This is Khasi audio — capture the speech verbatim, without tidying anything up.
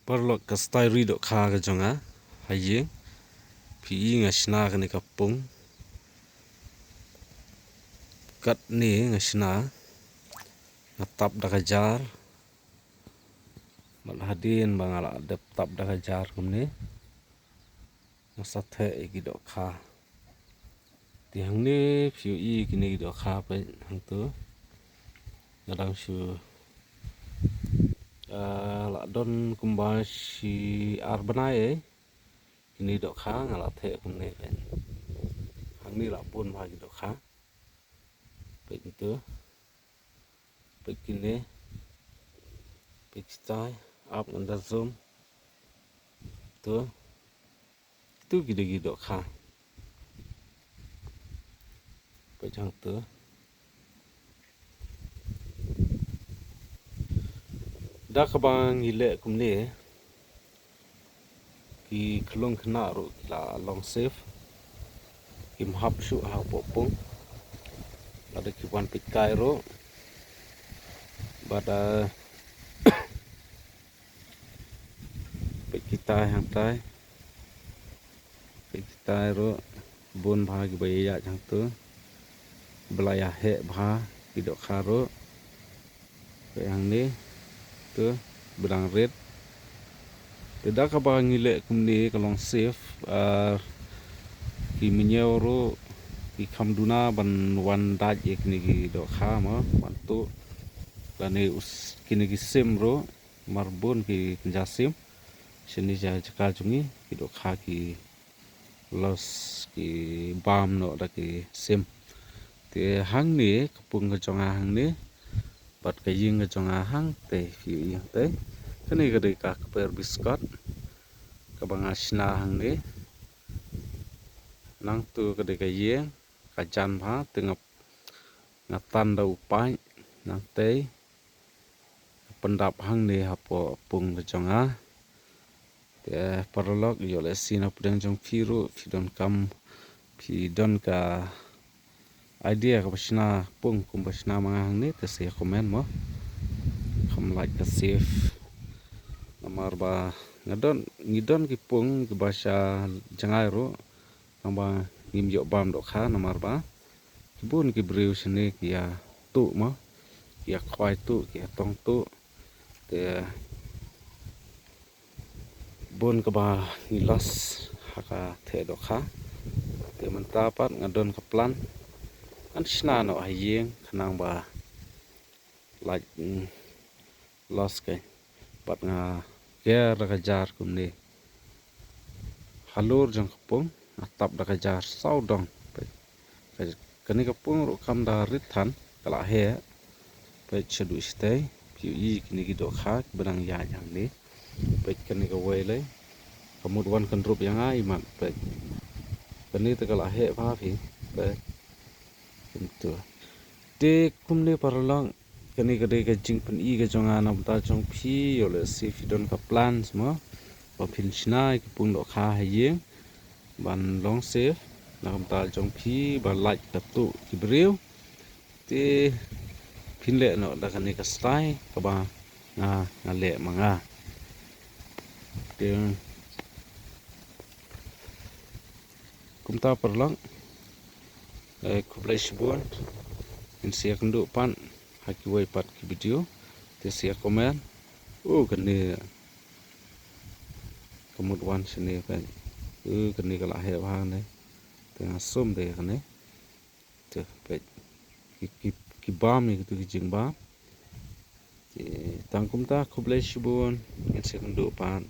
Paralok, ka style ri dohkha ka jong nga ha ïing. Phi i nga shna kane ka pung. Katne nga shna, nga tap da ka jar. Bad hadien ba nga la dep tap da ka jar kumne, nga sa theh ïa ki dohkha. Te hangne phi ïohi kine ki dohkha, peit hangto. Nga dang shu, ah, la don kumba shi ar bnai ei. Kine dohkha nga la theh kumne, peit. Hangne la bun bha ki dohkha. Peit hangto. Peit kine. Peit kitai, ap ngan da zoom. To. To ki dei ki dohkha. Peit hangto. Da kaba ngi leh kumne, ki khlung khynnah ruh ki la long safe. Kim hap shuh hapoh pung. Lada ki wan peitkai ruh. Bad, ah, peit kitai hangtai. Peit kitai ruh, bun bha kiba ïaid hangto. Ba la ïaheh bha ki dohkha ruh. Peit hangne, to, ba dang rit. Te da kaba ngi leh kumne ka long safe, ah, ki mynñiew ruh ki kham duna ban wan dait ïa kine ki dohkha mo, ban tuh. Lane us-, kine ki sim ruh, namar bun ki kynja sim. Shane sha jaka jong ngi, ki dohkha ki loss, ki bam noh da ki sim. Te hangne, ka pung ka jong nga hangne, bad ka ïing ka jong nga hangtei, phi ïohi hangtei. Kane ka dei ka kper biskot kaba nga shna hangne. Nangto ka dei ka ïing, ka jan bha, te nga, nga tan da u paip, nangtei. Pyndap hangne hapoh pung ka jong nga. Te paralok, ïoh lehse na pdeng jong phi ruh, phi donkam, phi don ka idea kaba shna pung kumba shna ma nga hangne, te sa comment mo. Kham lait ka safe. Namar ba nga don, ngi don ki pung kiba sha jngai ruh. Tangba ngim ïoh bam dohkha namar ba ki bun ki briew shane ki ïa tuh mo, ki ïa khwai tuh, ki ïa tong tuh. Te bun kaba ngi loss ha ka theh dohkha. Te mynta pat nga don ka plan ngan shna noh ha ïing khnang ba lait, mm, loss kai. Bad nga ker da ka jar kumne. Halor jong ka pung nga tap da ka jar saw dong. Peit, ka, kane ka pung ruh kam da rit than, ka la heh. Peit shaduh shatei, phi ïohi kine ki dohkha kiba dang ïaid hangne. Peit kane kawei lei, ka mut wan kyndrup ïa nga i mat, peit. Kane te ka la heh bha phi, peit. Kumto. Te kumne paralok, kane ka dei ka jingpyni ka jong nga na bynta jong phi, ïoh lehse phi don ka plans mo, ba phin shna ïa ki pung dohkha ha ïing ban long safe na ka bynta jong phi, ba lait ka tuh ki briew. Te phin leh noh da kane ka style kaba nga, nga leh ma nga. Te kumta paralok, eh, khublei shibun. Ngin sa ïakynduh pat ha kiwei pat ki video. Te sa ïa comment. Oh, kane ka mut wan shane pat. Oh, kane ka la heh bha kane. Te nga sum te kane. Te peit, ki, ki, ki bam ïa kitu ki jingbam. Te tang kumta, khublei shibun. Ngin sa ïakynduh pat.